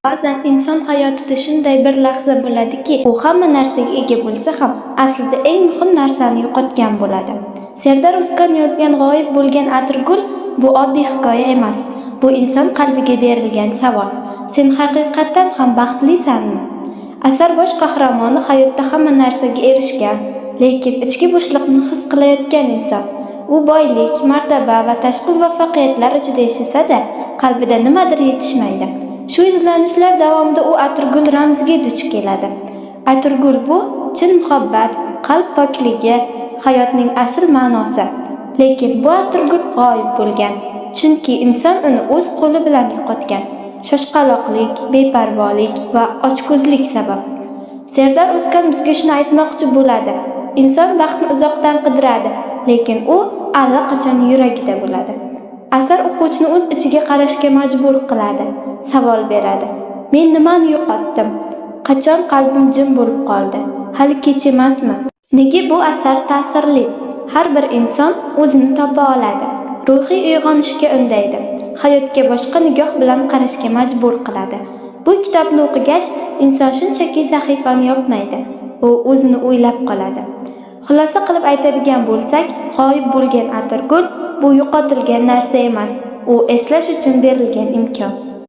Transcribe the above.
Ba'zan inson hayotida shunday bir lahza bo'ladiki, u hamma narsaga ega bo'lsa ham, aslida eng muhim narsani yo'qotgan bo'ladi. Serdar O'zkan yozgan G'oyib bo'lgan atirgul bu oddiy hikoya emas. Bu inson qalbiga berilgan savol. Sen haqiqatdan ham baxtlisanmi? Asar bosh qahramoni hayotda hamma narsaga erishgan, lekin ichki bo'shliqni his qilayotgan inson. U boylik, martaba va tashqi muvaffaqiyatlar ichida yashasa-da, qalbida nimadir yetishmaydi. Shu izlanishlar davomida u atirgul ramziga duch keladi. Atirgul bu chin muhabbat, qalb pokligi, hayotning asl ma'nosi. Lekin bu atirgul g'oyib bo'lgan, chunki inson uni o'z qo'li bilan yo'qotgan. Shoshqaloqlik, beparvolik va ochko'zlik sabab. Serdar O'zkan bizga shuni aytmoqchi bo'ladi. Inson baxtni uzoqdan qidiradi, lekin u allaqachon yuragida bo'ladi. Asar o'quvchini o'z ichiga qarashga majbur qiladi, savol beradi. Men nimani yo'qotdim? Qachon qalbim jim bo'lib qoldi? Hali kech emasmi? Nega bu asar ta'sirli? Har bir inson o'zini topa oladi. Ruhiy uyg'onishga undaydi. Hayotga boshqa nigoh bilan qarashga majbur qiladi. Bu kitobni o'qigach, inson shunchaki sahifani yopmaydi. U o'zini o'ylab qoladi. Xulosa qilib aytadigan bo'lsak, g'oyib bo'lgan atirgul bu yo'qotilgan narsa emas, u eslash uchun berilgan imkon.